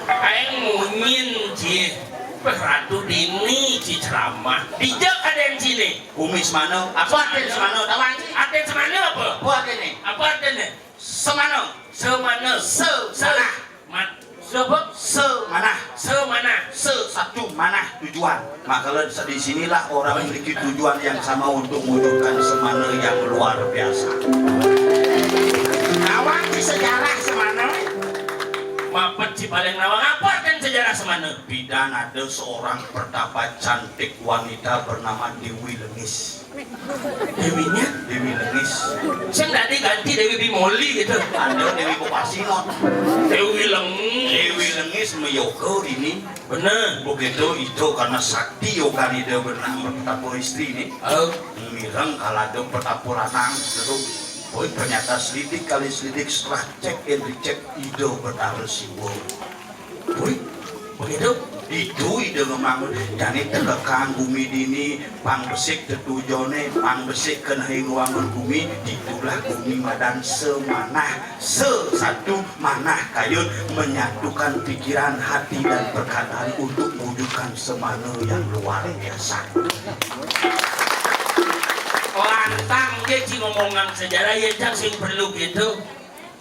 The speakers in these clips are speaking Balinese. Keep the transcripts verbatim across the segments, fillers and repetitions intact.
Aing munyin, Ci. Ratu dini, Ci, ceramah. Dija kadén, Ci, nih? Kumis mana? Apa artin semana? Tawan, Ci. Artin semana apa? Apa artin nih? Apa artin nih? Semana. Semana. Se-, se-, mana? Mat-, siapa? Semanah. Semanah. Se satu manah tujuan. Maka di sinilah orang memiliki tujuan yang sama untuk mewujudkan semana yang luar biasa. Tawan, Ci, sejarah semana? Mapet, Ci, paling nawang. Apa kan sejarah semana? Bidan ada seorang pertapa cantik wanita bernama Dewi Lengis. Dewinya? Dewi Lengis. Sing tadi ganti Dewi Bimoli gitu. Ada Dewi Bupasi, non. Dewi Lengis. Dewi Lengis meyoga ini. Bener. Begitu itu karena sakti yoga ida bernama pertapa istri ini. Oh. Mireng kalau ada pertapa lanang gitu. Boy, ternyata selidik kali selidik, setelah check and recheck, ida Betara Siwa. Wih, begitu? Itu ide ngemangun. Jani tekekang bumi dini, pang besik tetujoné, pang besik kena ngewangun bumi, itulah bumi madan semanah, se satu manah kayun, menyatukan pikiran, hati, dan perkataan untuk mewujudkan semana yang luar biasa. Lantang dia, Ci, ngomongan sejarah, ya, Cang, sing perlu gitu.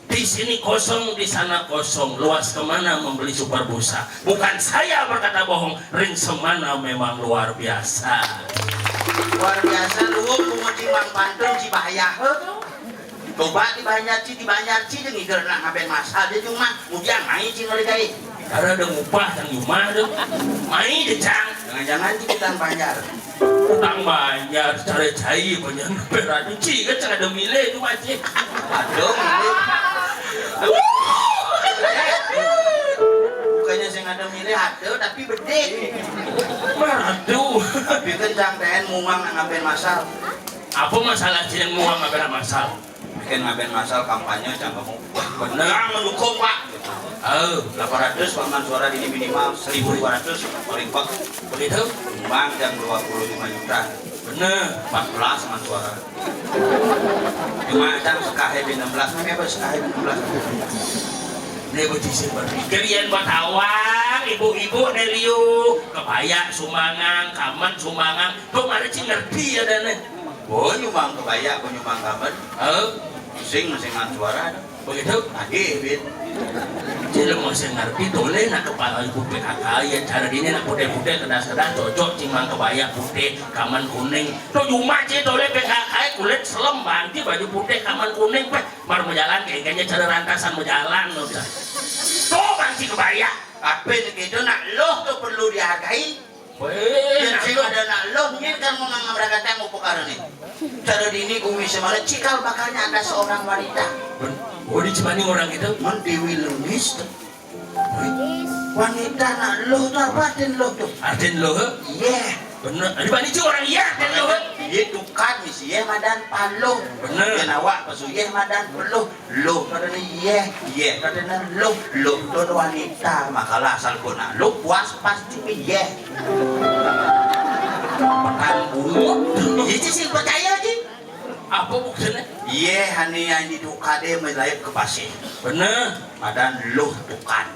Di sini kosong, di sana kosong. Luas kemana membeli super busa? Bukan saya berkata bohong, ring semana memang luar biasa. Luar biasa, luhur, pungut, Ci, mang pantun, Ci, bahaya, heuh. Coba di Banjar, Ci, di Banjar, Ci, jeung ieu nak ngabén masal, dia cuma mudian main, Ci, ngelégai. Karena ada ngupah, yang cuma ada. Main, deh, Cang. Jangan-jangan, Ci, kita Banjar. Utang banyak, cara cai banyak berat. Ci, kan sing ada milih itu, Ci. Aduh, milih. Bukannya sing ada milih, ada, tapi bedik. Aduh. Tapi kan Cang T N muang nak ngabén masal. Apa masalah, Ci, yang muang ngabén masal? Bikin ngabén masal kampanye, Cang, kamu. Bener. Cang mendukung, Pak. Oh. Delapan ratus, Pak, man suara di minimal seribu dua ratus, paling, Pak. Begitu? Bang, Cang, dua puluh lima juta. Bener. Empat belas man suara. Cuma, Cang, sekahé di enam belas, mana apa sekahé di enam belas? Ini berarti sih berpikir, yén buat awang, ibu-ibu, nih, liu. Kebaya sumbangan, kamen sumbangan. Tuh, mari, Ci, ngerti ya, dan, nih. Oh, nyumbang kebaya, oh, nyumbang kamen. Oh. Sing, singan suara. Begitu? Lagi, Bin. Jadi, mau saya ngerti, toleh nak kepala ibu P K K, ya, cara dini nak putih-putih, kedas-kedas, cocok, cimang kebaya putih, kamen kuning. Tuh, cuma, Ci, toleh P K K, kulit selem, banti, baju putih, kamen kuning, peh. Mar mau jalan, kayaknya cara rantasan mau jalan, loh, dah. Tuh, banti kebaya. Apa gitu, nak, loh tuh perlu dihargai. Wéh, yén sing ada nak loh, nyén kan mau ngamragatang upakara nih. Cara dini bumi semana, cikal bakalnya ada seorang wanita. Ben-, oh, di Cimaning orang itu? Mun Dewi Lengis tuh. Wéh, wanita nak loh tuh apa artin loh tuh? Artin loh, heh? Yéh. Bener. Di mana sih orang yéh, artin loh, heh? Yéh tukad, misi yéh madan paloh. Bener. Yén awak pesu yéh madan peloh. Loh, katanya yéh, yéh, katanya loh, loh, loh, wanita, makalah asal guna. Loh, puas pasti yéh. Petang bungut. Iya, Ci, sing percaya, Ci. Apa buktinya? Yéh, hani yang di tukadé melayap ke pasir. Bener. Ada loh tukad.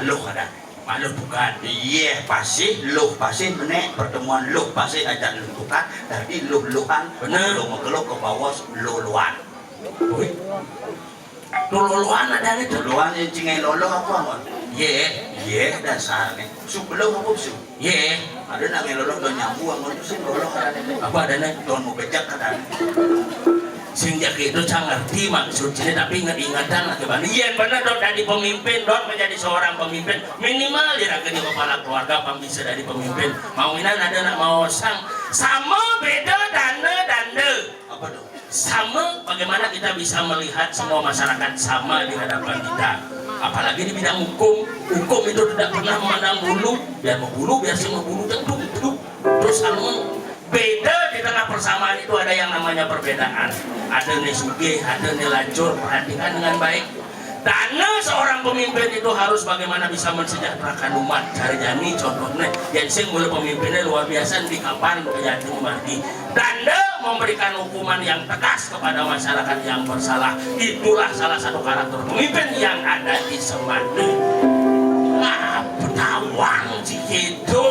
Loh ada. Loh tukad. Yéh pasir, loh pasir, menek pertemuan loh pasir ajak loh tukad. Tadi loh-lohan. Bener. Loh mekelok ke bawah loh-lohan. Wih. Tuh loloan ada nih tuh. Loloan yang cingai loloh apa, Mon? Yé, yé dasar nih. Sup loloh apa sup? Yé. Ada nak ngai loloh don nyambu, Mon, tuh sih loloh ada nih. Apa ada nih? Don mau becek ada nih. Sing jak itu, Cang, ngerti maksud sini, tapi ingat-ingatan lagi, Bang. Iya, bener, don, dari pemimpin, don, menjadi seorang pemimpin, minimal di raga di kepala keluarga, pang bisa dari pemimpin. Mau inan ada nak mau sang, sama beda dana danda. Apa tuh? Sama, bagaimana kita bisa melihat semua masyarakat sama di hadapan kita? Apalagi di bidang hukum. Hukum itu tidak pernah memandang bulu, biar mau bulu, biar sing mau bulu, tentu itu. Terus anu, beda di tengah persamaan itu ada yang namanya perbedaan. Ada nih sugih, ada nih lacur, perhatikan dengan baik. Dana seorang pemimpin itu harus bagaimana bisa mensejahterakan umat. Cari jani contohnya, yang sing mulai pemimpinnya luar biasa di kapan kejati mati. Dana memberikan hukuman yang tegas kepada masyarakat yang bersalah. Itulah salah satu karakter pemimpin yang ada di Semande. Nah, petawang sih gitu.